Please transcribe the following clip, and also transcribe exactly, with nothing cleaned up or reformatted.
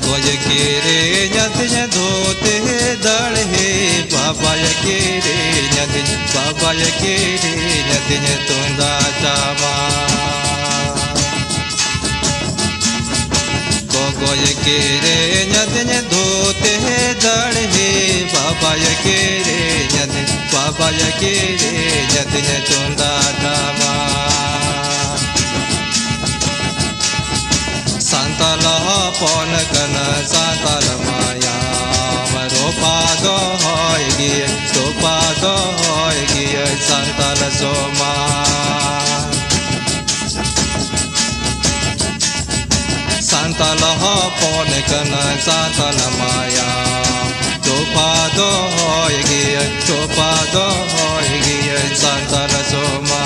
ᱜᱚᱜᱚᱭ ᱠᱤᱨᱤᱧ ᱟᱹᱫᱤᱧᱟ ᱫᱷᱩᱛᱤ ᱫᱟᱲᱦᱤ, ᱵᱟᱵᱟᱭ ᱠᱤᱨᱤᱧ ᱟᱹᱫᱤᱧᱟ, ᱵᱟᱵᱟᱭ ᱠᱤᱨᱤᱧ ᱟᱹᱫᱤᱧᱟ ᱛᱩᱢᱫᱟᱜ ᱴᱟᱢᱟᱠ᱾ ᱜᱚᱜᱚᱭ ᱠᱤᱨᱤᱧ ᱟᱹᱫᱤᱧᱟ ᱫᱷᱩᱛᱤ ᱫᱟᱲᱦᱤ, ᱵᱟᱵᱟᱭ ᱠᱤᱨᱤᱧ ᱟᱹᱫᱤᱧᱟ, ᱵᱟᱵᱟᱭ ᱠᱤᱨᱤᱧ ᱟᱹᱫᱤᱧᱟ ᱛᱩᱢᱫᱟᱜ ᱴᱟᱢᱟᱠ᱾ ᱥᱟᱱᱛᱟᱞ ᱦᱚᱯᱚᱱ ᱠᱟᱱᱟ ᱥᱟᱱᱛᱟᱞ ᱢᱟᱭᱟᱢ, ᱨᱚᱯᱷᱟ ᱫᱚᱦᱚᱭ ᱜᱮᱭᱟᱹᱧ, ᱨᱚᱯᱷᱟ ᱫᱚᱦᱚᱭ ᱜᱮᱭᱟᱹᱧ ᱥᱟᱱᱛᱟᱞ ᱥᱚᱢᱟᱡᱽ᱾ ᱥᱟᱱᱛᱟᱞ ᱦᱚᱯᱚᱱ ᱠᱟᱱᱟ ᱥᱟᱱᱛᱟᱞ ᱢᱟᱭᱟᱢ, ᱨᱚᱯᱷᱟ ᱫᱚᱦᱚᱭ ᱜᱮᱭᱟᱹᱧ, ᱨᱚᱯᱷᱟ ᱫᱚᱦᱚᱭ ᱜᱮᱭᱟᱹᱧ ᱥᱟᱱᱛᱟᱞ ᱥᱚᱢᱟᱡᱽ᱾